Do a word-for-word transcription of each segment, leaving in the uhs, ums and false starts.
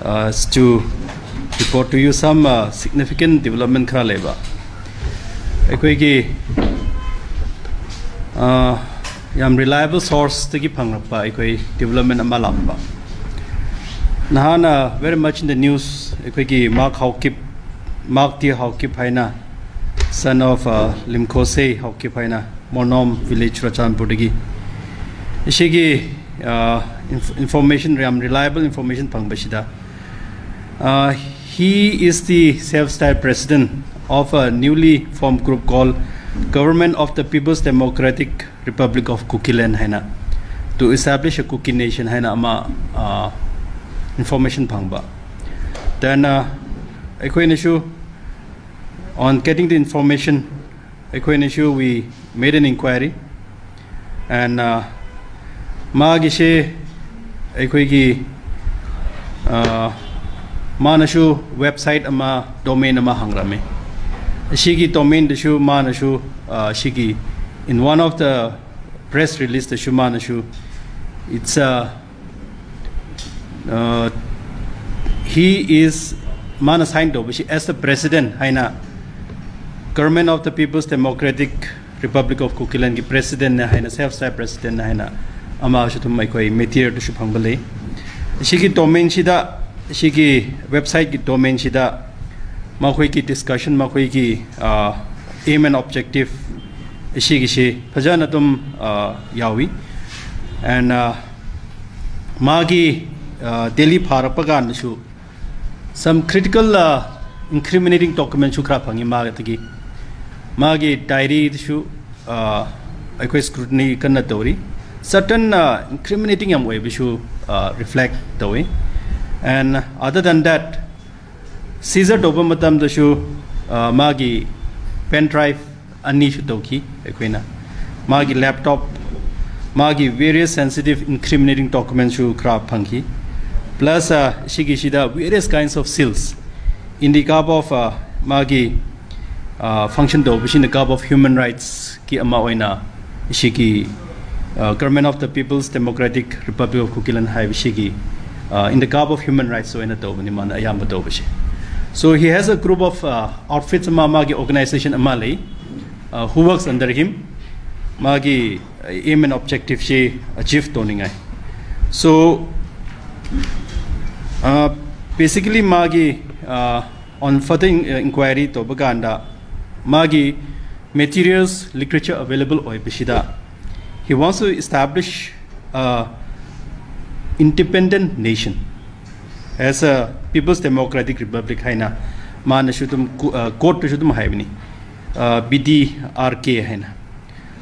Uh, is to report to you some uh, significant development ꯈꯔ ꯂꯩꯕ꯫ ꯑꯩꯈꯣꯏꯒꯤ uh, ꯌꯥꯝ reliable source ꯇꯒꯤ ꯐꯪꯂꯛꯄ ꯑꯩꯈꯣꯏ development ꯑꯃ ꯂꯥꯛꯄ꯫ ꯅꯍꯥꯟ uh, very much in the news, ꯑꯩꯈꯣꯏꯒꯤ mark Haokip, mark T Haokip ꯍꯥꯏꯅ, son of uh, ꯂꯤꯝꯈꯣꯁꯦ ꯍꯥꯎꯀꯤꯞ ꯍꯥꯏꯅ, ꯃꯣꯅꯣꯝ village, ꯆꯨꯔꯆꯥꯟꯄꯨꯔꯗꯒꯤ꯫ ꯁꯤꯒꯤ uh, inf- information, ꯌꯥꯝ reliable information ꯐꯪꯕꯁꯤꯗ, uh, he is the self-styled president of a newly formed group called Government of the People's Democratic Republic of Kukiland ꯍꯥꯏꯅ, to establish a Kuki nation ꯍꯥꯏꯅ ꯑꯃ uh, information ꯐꯪꯕ꯫ Then uh, ꯑꯩꯈꯣꯏꯅꯁꯨ, on getting the information, ꯑꯩꯈꯣꯏꯅꯁꯨ we made an inquiry, and uh, ꯃꯥꯒꯤꯁꯦ ꯑꯩꯈꯣꯏꯒꯤ uh, ꯃꯥꯅꯁꯨ website ꯑꯃ, domain ꯑꯃ ꯍꯥꯡꯂꯝꯃꯤ꯫ ꯑꯁꯤꯒꯤ domain ꯗꯁꯨ ꯃꯥꯅꯁꯨ uh, ꯁꯤꯒꯤ, in one of the press release ꯗꯁꯨ ꯃꯥꯅꯁꯨ, it's a uh, he is, ꯃꯥꯅ sign ꯇꯧꯕꯁꯤ as the president ꯍꯥꯏꯅ, Government of the People's Democratic Republic of Kukiland ꯒꯤ president ꯅꯦ ꯍꯥꯏꯅ, self-styled president ꯅꯦ ꯍꯥꯏꯅ ꯑꯃꯁꯨ ꯑꯗꯨꯝ ꯑꯩꯈꯣꯏ material ꯗꯁꯨ ꯐꯪꯕ ꯂꯩ꯫ ꯁꯤꯒꯤ domain ꯁꯤꯗ, ꯁꯤꯒꯤ website ꯀꯤ domain ꯁꯤꯗ ꯃꯈꯣꯏꯒꯤ discussion, ꯃꯈꯣꯏꯒꯤ uh, aim and objective, ꯁꯤꯒꯤꯁꯤ ꯐꯖꯅ ꯑꯗꯨꯝ uh, ꯌꯥꯎꯏ꯫ And uh, ꯃꯥꯒꯤ uh, ꯗꯦꯜꯂꯤ ꯐꯥꯔꯛꯄ ꯀꯥꯟꯗꯁꯨ some critical uh, incriminating document ꯁꯨ ꯈꯔ ꯐꯪꯉꯤ ꯃꯥꯒꯗꯒꯤ꯫ ꯃꯥꯒꯤ diary ꯗꯁꯨ uh, ꯑꯩꯈꯣꯏ scrutiny ꯀꯟꯅ ꯇꯧꯔꯤ꯫ Certain uh, incriminating ꯌꯥꯝ ꯑꯣꯏꯕꯁꯨ uh, reflect ꯇꯧꯏ꯫ And other than that, seizure ꯇꯧꯕ ꯃꯇꯝꯗꯁꯨ uh, ꯃꯥꯒꯤ pen drive ꯑꯅꯤꯁꯨ ꯇꯧꯈꯤ ꯑꯩꯈꯣꯏꯅ꯫ ꯃꯥꯒꯤ laptop, ꯃꯥꯒꯤ various sensitive incriminating document ꯁꯨ ꯈꯔ ꯐꯪꯈꯤ꯫ Plus uh, ꯁꯤꯒꯤꯁꯤꯗ various kinds of seals in the garb of uh, ꯃꯥꯒꯤ uh, function ꯇꯧꯕꯁꯤꯅ garb of human rights ꯀꯤ ꯑꯃ ꯑꯣꯏꯅ ꯁꯤꯒꯤ uh, Government of the People's Democratic Republic of Kukiland ꯍꯥꯏꯕꯁꯤꯒꯤ uh, in the garb of human rights ꯑꯣꯏꯅ ꯇꯧꯕꯅꯤ ꯃꯥꯅ ꯑꯌꯥꯝꯕ ꯇꯧꯕꯁꯦ. So he has a group of uh, outfits ꯑꯃ, ꯃꯥꯒꯤ organization ꯑꯃ ꯂꯩ, uh, who works under him. ꯃꯥꯒꯤ aim and objectiveꯁꯤ achieve ꯇꯧꯅꯤꯡꯉꯥꯏ. So uh, basically ꯃꯥꯒꯤ uh, on further in- uh, inquiry ꯇꯧꯕ ꯀꯥꯟꯗ ꯃꯥꯒꯤ materials, literature available ꯑꯣꯏꯕꯁꯤꯗ he wants to establish a independent nation as a People's Democratic Republic ꯍꯥꯏꯅ ꯃꯥꯅꯁꯨ ꯑꯗꯨꯝ courtꯇꯁꯨ ꯑꯗꯨꯝ ꯍꯥꯏꯕꯅꯤ, B D R K ꯍꯥꯏꯅ.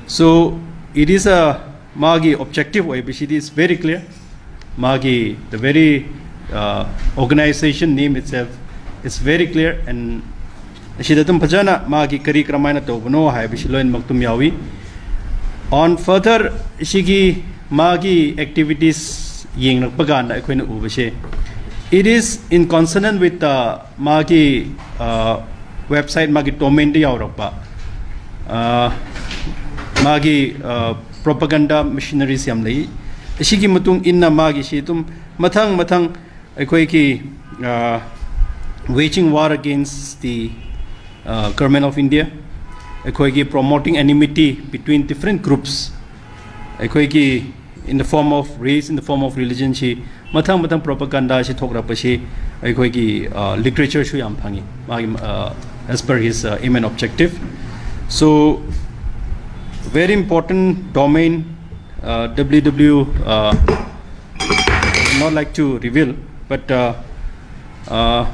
So it is a ꯃꯥꯒꯤ objective ꯑꯣꯏꯕꯁꯤꯗꯤ is very clear. ꯃꯥꯒꯤ the very uh, organization name itself is very clear and ꯑꯁꯤꯗ ꯑꯗꯨꯝ ꯐꯖꯅ ꯃꯥꯒꯤ ꯀꯔꯤ ꯀꯔꯝꯍꯥꯏꯅ ꯇꯧꯕꯅꯣ ꯍꯥꯏꯕꯁꯤ ꯂꯣꯏꯅꯃꯛ ꯑꯗꯨꯝ ꯌꯥꯎꯏ. On further ꯁꯤꯒꯤ ꯃꯥꯒꯤ activities ꯌꯦꯡꯂꯛꯄ ꯀꯥꯟꯗ ꯑꯩꯈꯣꯏꯅ ꯎꯕꯁꯦ it is in consonant with the ꯃꯥꯒꯤ uh, website ꯃꯥꯒꯤ domainꯗ ꯌꯥꯎꯔꯛꯄ uh, ꯃꯥꯒꯤ uh, propaganda machineries ꯌꯥꯝ ꯂꯩ. ꯑꯁꯤꯒꯤ ꯃꯇꯨꯡ ꯏꯟꯅ ꯃꯥꯒꯤꯁꯤ ꯑꯗꯨꯝ ꯃꯊꯪ ꯃꯊꯪ ꯑꯩꯈꯣꯏꯒꯤ uh, waging war against the uh, government of India, ꯑꯩꯈꯣꯏꯒꯤ promoting enmity between different groups, ꯑꯩꯈꯣꯏꯒꯤ in the form of race, in the form of religion ꯁꯤ ꯃꯊꯪ ꯃꯊꯪ propaganda ꯁꯤ ꯊꯣꯛꯂꯛꯄꯁꯤ ꯑꯩꯈꯣꯏꯒꯤ uh, literatureꯁꯨ ꯌꯥꯝ ꯐꯪꯉꯤ ꯃꯥꯒꯤ uh, as per his uh, aim and objective. So very important domain uh, W W uh, not like to reveal, but uh, uh,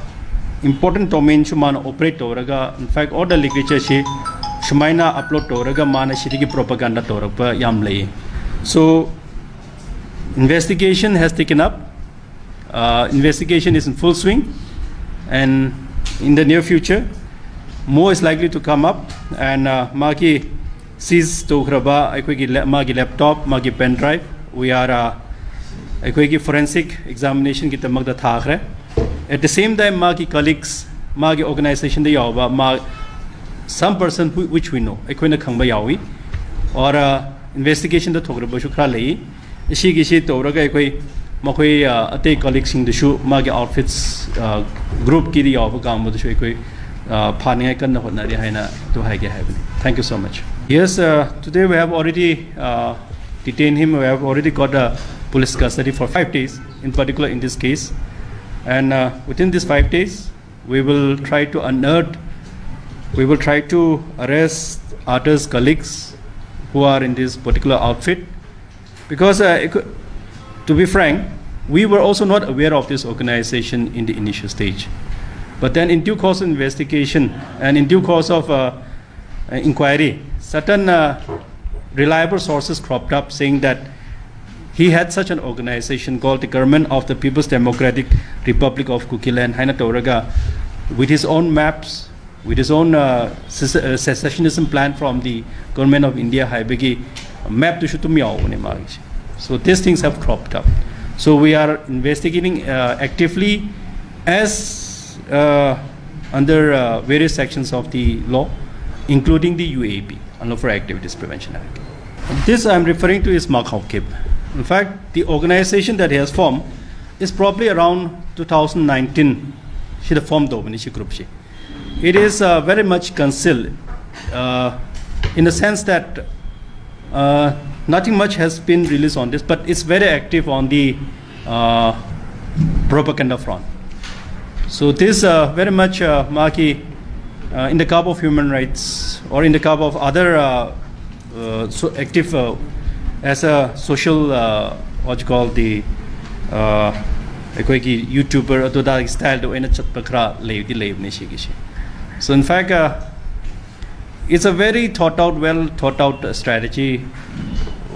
important domainꯁꯨ ꯃꯥꯅ operate ꯇꯧꯔꯒ, in fact all the literatureꯁꯤ ꯁꯨꯃꯥꯏꯅ upload ꯇꯧꯔꯒ ꯃꯥꯅ ꯁꯤꯗꯒꯤ propaganda ꯇꯧꯔꯛꯄ ꯌꯥꯝ ꯂꯩ. So investigation has taken up. Uh, investigation is in full swing, and in the near future more is likely to come up. And uh, ꯃꯥꯒꯤ seize ꯇꯧꯈ꯭ꯔꯕ ꯑꯩꯈꯣꯏꯒꯤ ꯃꯥꯒꯤ laptop, ꯃꯥꯒꯤ pen drive, we are uh, ꯑꯩꯈꯣꯏꯒꯤ forensic examinationꯒꯤꯗꯃꯛꯇ ꯊꯥꯈ꯭ꯔꯦ. At the same time ꯃꯥꯒꯤ colleagues, ꯃꯥꯒꯤ organizationꯗ ꯌꯥꯎꯕ ꯃꯥ some person who, which we know, ꯑꯩꯈꯣꯏꯅ ꯈꯪꯕ ꯌꯥꯎꯏ, or uh, investigationꯗ ꯊꯣꯛꯈ꯭ꯔꯕꯁꯨ ꯈꯔ ꯂꯩ. ꯑꯁꯤꯒꯤꯁꯤ ꯇꯧꯔꯒ ꯑꯩꯈꯣꯏ ꯃꯈꯣꯏ ꯑꯇꯩ ꯀꯂꯤꯛꯁꯤꯡꯗꯨꯁꯨ ꯃꯥꯒꯤ ꯑꯥꯎꯠꯐꯤꯠꯁ ꯒ꯭ꯔꯨꯞꯀꯤꯗ ꯌꯥꯎꯕ ꯀꯥꯡꯕꯨꯗꯨꯁꯨ ꯑꯩꯈꯣꯏ ꯐꯥꯅꯤꯡꯉꯥꯏ ꯀꯟꯅ ꯍꯣꯠꯅꯔꯤ ꯍꯥꯏꯅ ꯑꯗꯨ ꯍꯥꯏꯒꯦ ꯍꯥꯏꯕꯅꯤ꯫ Thank you so much. Yes, uh, today we have already uh, detained him. We have already got a police custody for five days, in particular in this case. And uh, within these five days, we will try to unearth, we will try to arrest others, colleagues who are in this particular outfit. Because uh, it could, to be frank, we were also not aware of this organization in the initial stage. But then in due course of investigation and in due course of uh, uh, inquiry, certain uh, reliable sources cropped up saying that he had such an organization called the Government of the People's Democratic Republic of Kukiland, ꯍꯥꯏꯅ ꯇꯧꯔꯒ, with his own maps, with his own uh, secessionism plan from the Government of India ꯍꯥꯏꯕꯒꯤ ꯃꯦꯞꯇꯨꯁꯨ ꯑꯗꯨꯝ ꯌꯥꯎꯕꯅꯦ ꯃꯥꯒꯤꯁꯦ꯫ So these things have cropped up. So we are investigating uh, actively as uh, under uh, various sections of the law, including the U A P, Unlawful Activities Prevention Act. This I'm referring to is Mak Haokip. In fact, the organization that he has formed is probably around two thousand nineteen. ꯁꯤꯗ form ꯇꯧꯕꯅꯤ ꯁꯤ groupꯁꯤ꯫ It is uh, very much concealed uh, in the sense that uh, nothing much has been released on this, but it's very active on the uh, propaganda front. So this uh, very much uh, ꯃꯥꯒꯤ uh, in the garb of human rights or in the garb of other uh, uh, so active uh, as a social uh, what you call the uh, ꯑꯩꯈꯣꯏꯒꯤ YouTuber ꯑꯗꯨꯗꯥꯒꯤ style ꯗ ꯑꯣꯏꯅ ꯆꯠꯄ ꯈꯔ ꯂꯩꯗꯤ ꯂꯩꯕꯅꯦ ꯁꯤꯒꯤꯁꯦ꯫ So in fact uh, it's a very thought out, well thought out uh, strategy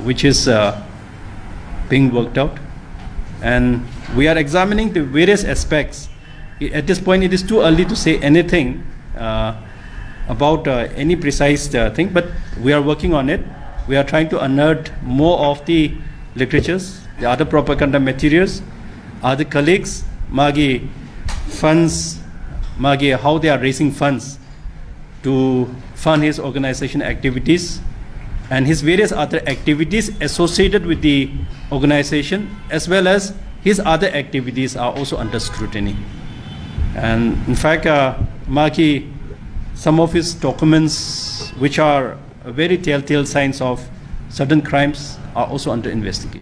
which is uh, being worked out, and we are examining the various aspects. I- At this point, it is too early to say anything uh, about uh, any precise uh, thing, but we are working on it. We are trying to unearth more of the literatures, the other propaganda materials, other colleagues, ꯃꯥꯒꯤ funds, ꯃꯥꯒꯤ how they are raising funds to fund his organization activities. and his various other activities associated with the organization, as well as his other activities, are also under scrutiny. And in fact, uh, ꯃꯥꯒꯤ, some of his documents, which are very telltale signs of certain crimes, are also under investigation.